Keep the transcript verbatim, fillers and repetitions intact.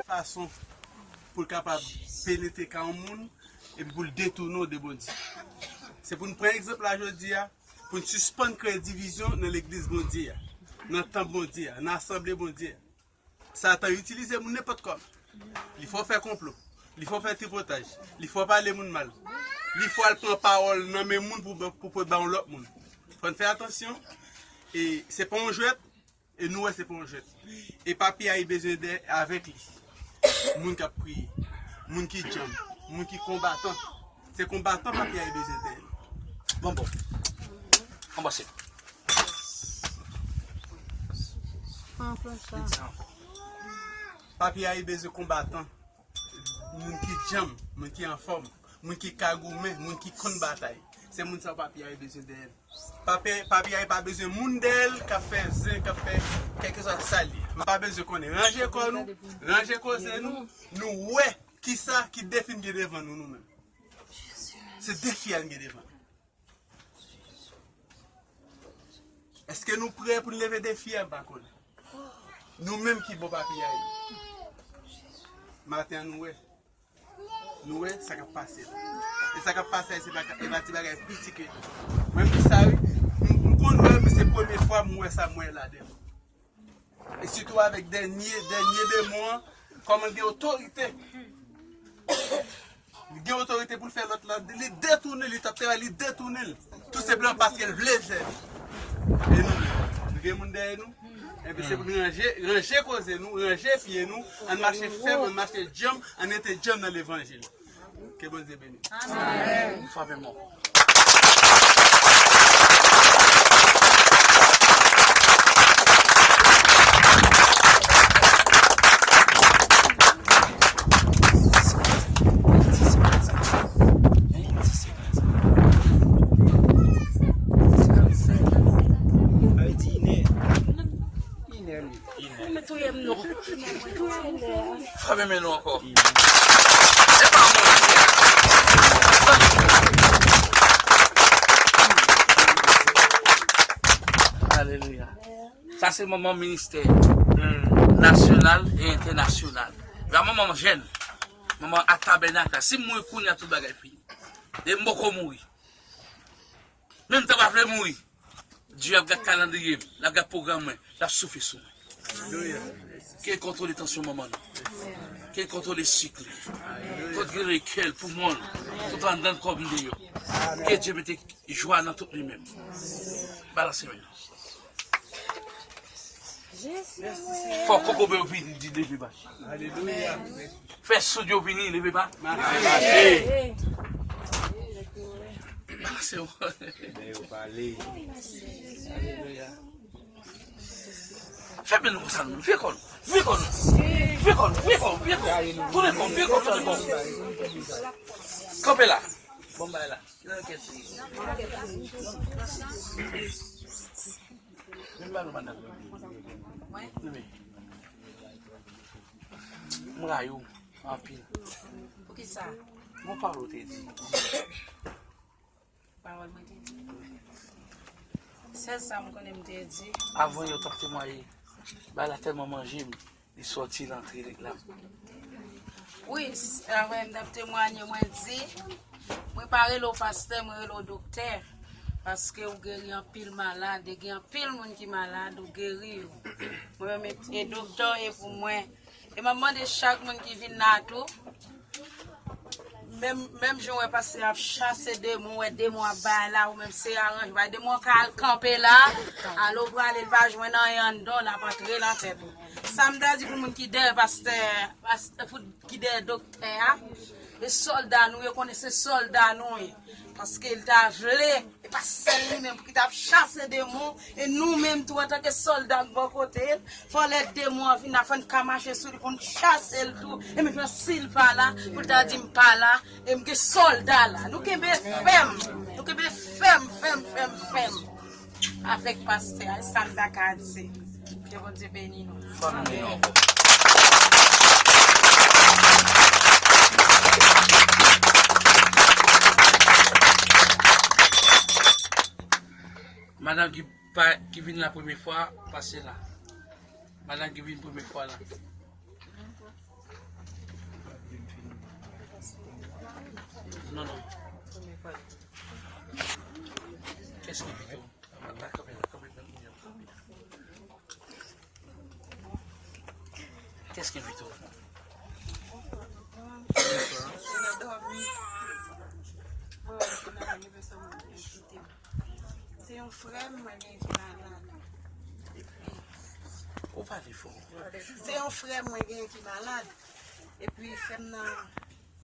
fason pou l kapab penetre kay yon moun epi pou l detounen w de Bondye. Se pou n pran egzanp la jodi a, pou n sispann kreye divizyon nan legliz Bondye a, nan tanp Bondye a, nan asanble Bondye a. Satan itilize moun nenpòt kòman. Li fè w fè konplo. Li fè w fè tripotaj. Li fè w pale moun mal. Li fè w al pran pawòl nan men moun pou, pou, pou ba yon lòt moun. Fò n fè atansyon. E se pa yon jwèt. E nou wè se pa yon jwèt. E papi a li bezwen dèyè avèk li. Moun k ap priye. Moun ki djanm. Moun ki konbatan. Se konbatan papi a li bezwen dèyè li. Bon, bon. Anbase. Papi a li bezwen konbatan. Moun ki djanm, moun ki anfòm, moun ki ka goumen, moun ki konn batay. Se moun sa yo papi a li bezwen dèyè l. Papi, papi a li pa bezwen moun dèyè l k ap fè zen, k ap fè kèlkeswa sa l ye. M pa bezwen konnen. Ranje kò nou, ranje koze nou, nou wè kisa ki defi n gen devan nou, nou menm. Se defi a n gen devan nou. Èske nou prè pou n leve defi a? M pa konnen. Nou menm ki bò papi a ye. Maten an nou wè. Nou wè sa k ap pase la. E sa k ap pase a, se pa, e pa ti bagay piti ke. Mwen m di sa wi. M, m konn wè, men se premye fwa m wè sa m wè la devan. E sitou avèk dènye, dènye demon an, kòman l gen otorite. Li gen otorite pou l fè lòt la, li detounen, li t ap travay, li detounen l. Tou senpleman paske l vle fè l. E nou, nou gen moun dèyè nou? Enben, se pou nou ranje, ranje koze nou, ranje pye nou, ann mache fèm, ann mache djanm, ann rete djanm nan levanjil. Ke Bondye beni. Amèn. Frape m ankò. Frape men nou ankò. Epa mwen. Alelouya. Sa se manman ministè nasyonal e entènasyonal. Yon manman jèn. Manman a tabènak la. Si m mouri kounye a, tout bagay fini. E m poko mouri. Menm tan pa vle mouri. Dye ap gad kalandriye m, l ap gad pwogram mwen, l ap soufle sou mwen. Ke l kontwole tansyon manman nou. Ke l kontwole sik li. Kontwole kè l, poumon l, tout anndan l, kò m deyò. Ke Dye mete jwa nan tout li menm. Balanse men. Fò kokobe yo vini, di leve mache. Fè soud yo vini, leve mache. Mache. Balanse yo. Alelouya. Fèmen nou konsa nou. Vye kò nou. Vye kò nou. Vye kò nou. Vye kò nou. Vye kò nou. Tounen kò nou. Vye kò nou. Tounen kò nou. Kanpe la. Bon bagay la. Vin ba nou madanm. Mwen? Wi. M rayi w anpil. Poukisa? Gon pawòl ou te di. Pawòl mwen te di. Sèl sa m konnen m te di. Avan yè w t ap temwaye. Bagay la tèlman manje m. Li sòti, l antre, li la. Wi, s-, avè m t ap temwanye, mwen di, mwen pa rele w pastè, mwen rele w doktè. Paske ou geri anpil malad, e gen anpil moun ki malad, ou geri yo. Mwen menm, e doktè w ye pou mwen. E m ap mande chak moun ki vin la tou, Menm, menm jan w wè pastè ap chase demon, w wè demon ap bay la, ou menm se aranjman. Demon ka al kanpe la, ale w prale, l pa jwenn anyen anndan w, l ap antre nan tèt ou. Sa m ta di pou moun ki dèyè pastè, pastè, pou ki dèyè doktè a, e sòlda nou ye, konnen se sòlda nou ye. Paske l ta vle, e pa sèl li menm ki t ap chase demon, e nou menm tou, antanke sòlda k bò kote l, fò lè demon an vin la, fò n ka mache sou li pou n chase l tou. E menm jan si l pa la, pou l ta di m pa la, e m gen sòlda la. Nou kenbe fèm, nou kenbe fèm, fèm, fèm, fèm. Avèk pastè a, e sa m ta ka di. Ke Bondye beni nou. Fò nou beni nou ankò. Madanm ki pa, ki vin la premye fwa, pase la. Madanm ki vin premye fwa la. Kès ki envite w? Kanpe la, kanpe la, kanpe la. Kès ki envite w? Se nan dòmi. Mwen wè se nan anivèsè mwen ki envite m. Se yon frè m mwen gen ki malad. Epi Ou pale fò. Se yon frè m mwen gen ki malad. Epi frè m nan